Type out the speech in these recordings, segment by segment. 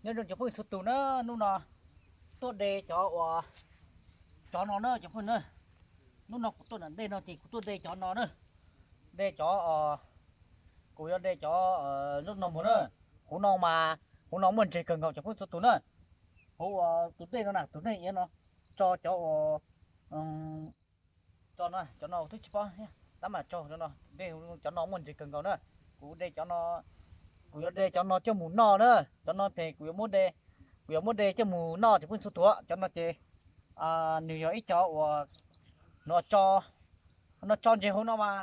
Nyob zoo cov phooj ywg txhua tus na, hnub no tuaj de cov uas, cov no na cov phooj ywg na. Hnub no kuv tuaj nram ntej no ces kuv tuaj de cov no na. De cov, kuv yuav de cov zaub no mus na. Hauv no mas, hauv no muaj ntses kawg nkaus cov phooj ywg txhua tus na. Hauv tus dej no na, tus dej iav no, tso cov uas, tso no, cov no twb tsis paub thiab, tab mas tso cov no, de cov no muaj ntses kawg nkaus na. Kuv de cov no, kuv yuav de cov no coj mus noj na. Cov no ces kuv yuav muab de, kuv yuav muab de coj mus noj cov phooj ywg txhua tus. Cov no ces nws yog ib cov uas, no tso, no tso ntses hauv no mas,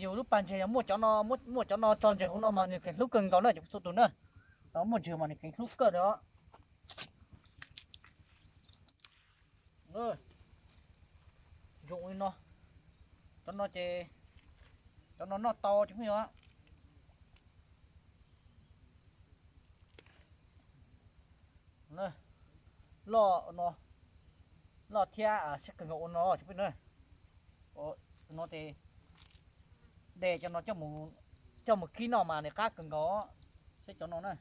yus lub pas ntses yog muaj cov no, muaj cov no tso ntses hauv no mas nws kheev hlub kawg nkaus na cov phooj ywg txhua tus na. Cov muaj ntses mas nws kheev hlub kawg li os. Zoo li no, cov no ces, cov no noj tau cov phooj ywg. Loj no, loj thiab siab kawg nkaus ua no cov phooj ywg na. No ces de cov no coj mus kib noj mas nws qab kawg nkaus, saib cov no na.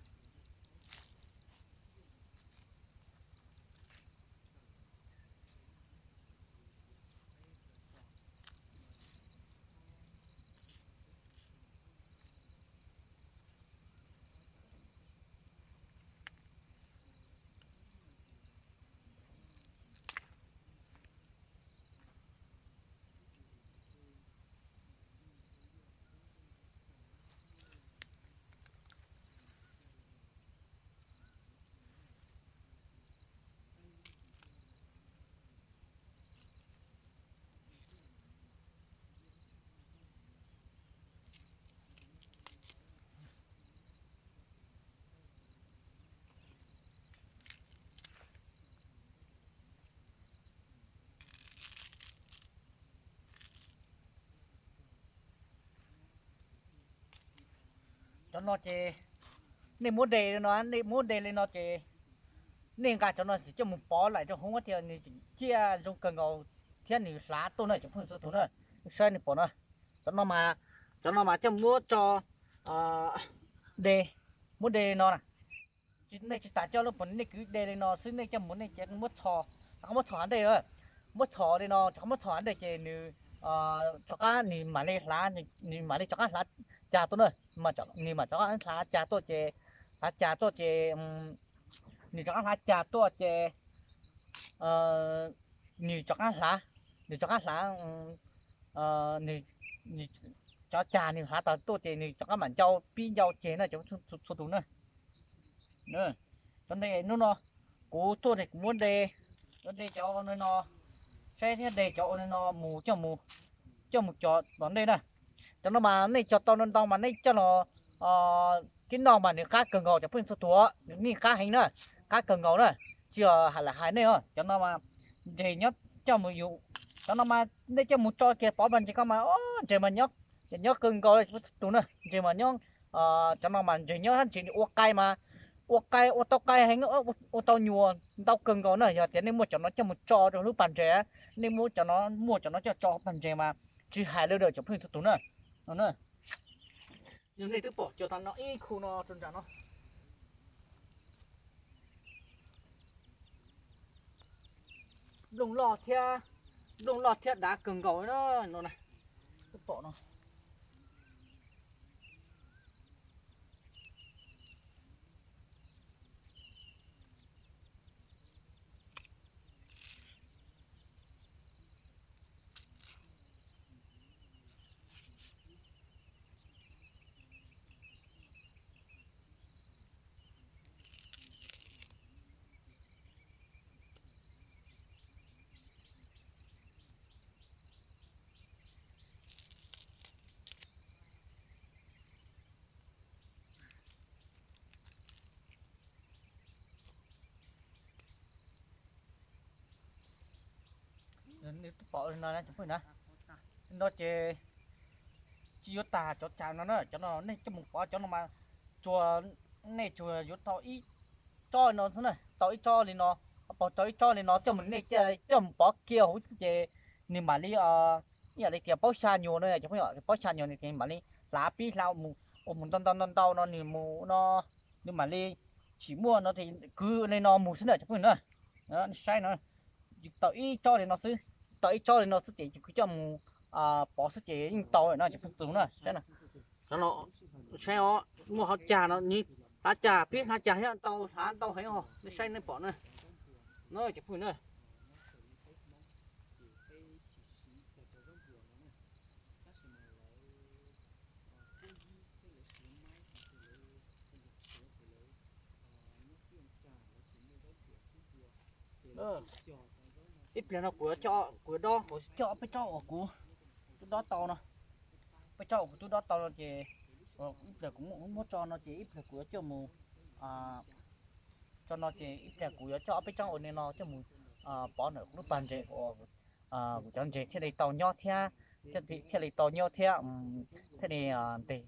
Cov no ces nej muab de li no, nej muab de li no ces nej nqa cov no tsis coj mus pov laim rau hoob thiab nws tseem ciaj zoo kawg nkaus thiab nws hlav tuaj na cov phooj ywg txhua tus na. Saib nej pom no, cov no mas, cov no mas coj muab tso de, muab de no na. Nej tsis tas coj lub pas nej kwv de li no xwb, nej coj mus nej ces muab txhos, rov qab muab txhos hav ntej, muab txhos li no rov qab muab txhos hav ntej ces nws rov qab nws mam li hlav, nws mam li rov qab hlav cag tuaj na. Nws mam rov qab hlav cag tuaj ces, hlav cag tuaj ces, nws rov qab hlav cag tuaj ces nws rov qab hlav, nws rov qab hlav, nws, cov cag nws hlav tas tuaj ces nws rov qab mam ncau pib ncau ceg na cov txhua tus na. Cov ntej hnub no kuv tuaj ces kuv muab de, muab de cov ua li no, saib thiab de cov ua li no mus coj mus, coj mus cog tom ntej na. Cov no mas nej cog tau ntau ntau mas nej coj los kib noj mas nws qab kawg nkaus cov phooj ywg txhua tus, nws yeej qab heev na, qab kawg nkaus na. Tsis yog lam hais nej os, cov no mas ntses nyob coj mus yus, cov no mas nej coj mus tso kiag pov pas ntses ko mas ntses mas nyob, nyob kawg nkaus li cov phooj ywg txhua tus na, ntses mas nyob. Cov no mas ntses nyob hab ntses ua qai mas, ua qai ua tau qai heev, ua tau nyuam ntau kawg nkaus na. Yog tias nej muaj cov no coj mus tso rau lub pas ntses, nej muab cov no, muaj cov no coj tso pas ntses mas tsis hais li lawm cov phooj ywg txhua tus na. Nej twb pom cov tas no ib khu no rau nram no. Nplooj loj thiab, nplooj loj thiab dav kawg nkaus no na. Twb pom no. Nej twb pom no na, no ces tsis yuav tag cov cag no na, cov no nej coj mus pov cov no mas tsuas, nej tsuas yuav tau ib tsob no xwb na, tau ib tsob li no, pov tau ib tsob li no coj mus, nej coj mus pov kiag huv xwb ces nws mam li, ib yam li tias paub xya nyuag no, cov phooj ywg, paub xya nyuag no ces mam li hlav pib hlav mus, ua mus ntau ntau ntau ntau no nws mus no, nws mam li Tsis muaj no ces kwv li no mus xwb na cov phooj ywg na. Nej saib no, tau ib tsob li no xwb, tau ib tsob li no xwb ces kwv coj mus pov xwb ces yeej tau no cov phooj ywg na. Saib os, muaj hov cag no, hnav cag pib hnav cag thiab ntau, hnav ntau heev os, nej saib nej pom na. No cov phooj ywg na. Ib pliag no kuv, kuv yuav dob, kuv coj peb tsob uas kuv twb dob tau no, peb tsob uas kuv twb dob tau no ces ib pliag kuv muab tso no ces ib pliag kuv yuav coj mus tso no ces ib pliag kuv yuav coj ob peb tsob ua li no coj mus pov ntawm kuv lub pas ntses, kuv cov ntses thiaj li tau nyob thiab, thiaj li tau nyob thiab, thiaj li ntes,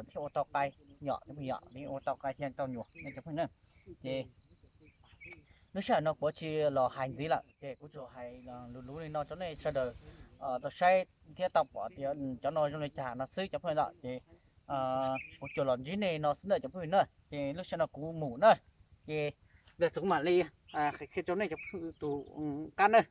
thiaj ua tau qai, yom, yom, li ua tau qai thiaj tau nyuam ne cov phooj ywg na. Ces lub sij hawm no kuv tsis los hais ntxiv lawm ces kuv tsuas hais luv luv li no rau nej sawv daws tau saib thiab tau pom tias cov no zoo li cas no xwb cov phooj ywg na. Ces kuv tsuas los ntsib nej no xwb na cov phooj ywg na. Ces lub sij hawm no kuv mus na, ces pliag txog kuv mam li qhia rau nej cov phooj ywg tus qab na.